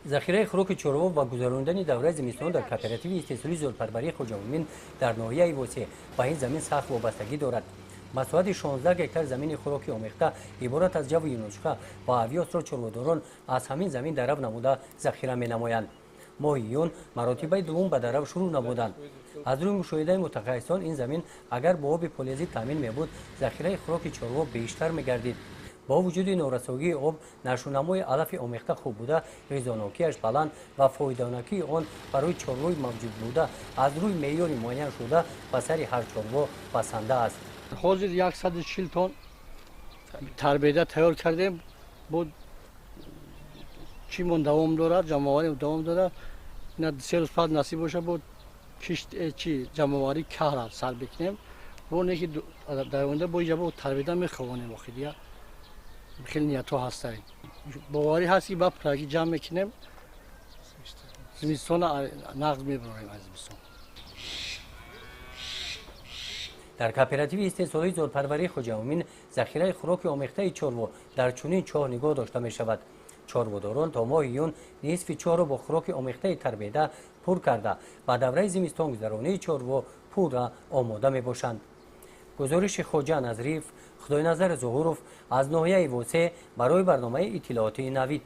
Захираи хӯроки чорво ва гузарондани давраи зимистон дар кооперативи истеҳсолии зотпарварии Хоҷа Мӯмин дар ноҳияи Восеъ ба ин замин сахт вобастагӣ дорад. Масоҳати 16 гектар замини хӯроки омехта иборат аз ҷаву юнучқа ва авёсро чорводорон аз ҳамин замин дарав намуда захира менамоянд. Моҳи июн маротибаи дуввум ба дарав шурӯъ намуданд. Аз рӯи мушоҳидаи мутахассисон, ин замин агар бо оби полезӣ таъмин мебуд, захираи хӯроки чорво бештар мегардид. Бо вуҷуди норасогии об, нашъунамои алафи омехта хуб буда, ғизонокиаш баланд ва фоиданокии он барои чорвои мавҷудбуда аз рӯи меъёри муайяншуда ба сари ҳар чорво басанда аст. Ҳозир 140 тонн тарбеда тайёр кардем. Бо чимон давом дорад, ҷамъоварӣ давом дорад. Ина 3 рӯз пас насиб боша, бо кишт чи ҷамъоварӣ каҳра сар бикунем. Бо неки дар оянда бо иҷа бо тарбеда меховонем. Охи дия хеле ниятҳо ҳастанд, боварӣ ҳаст, ки ба пурагӣ ҷамъ мекунем, зимистона нағз мебарорем аз зимистон. Дар кооперативи истеҳсолии зотпарварии Хоҷа Мӯмин захираи хӯроки омехтаи чорво дар чунин чоҳ нигоҳ дошта мешавад. Чорводорон то моҳи июн нисфи чоҳро бо хӯроки омехтаи тарбеда пур карда, ба давраи зимистонгузаронии чорво пурра омода мебошанд. Гузориши Хоҷа Назриев, Худойназар Зуҳуров аз ноҳияи Восеъ барои барномаи иттилоотии Навид.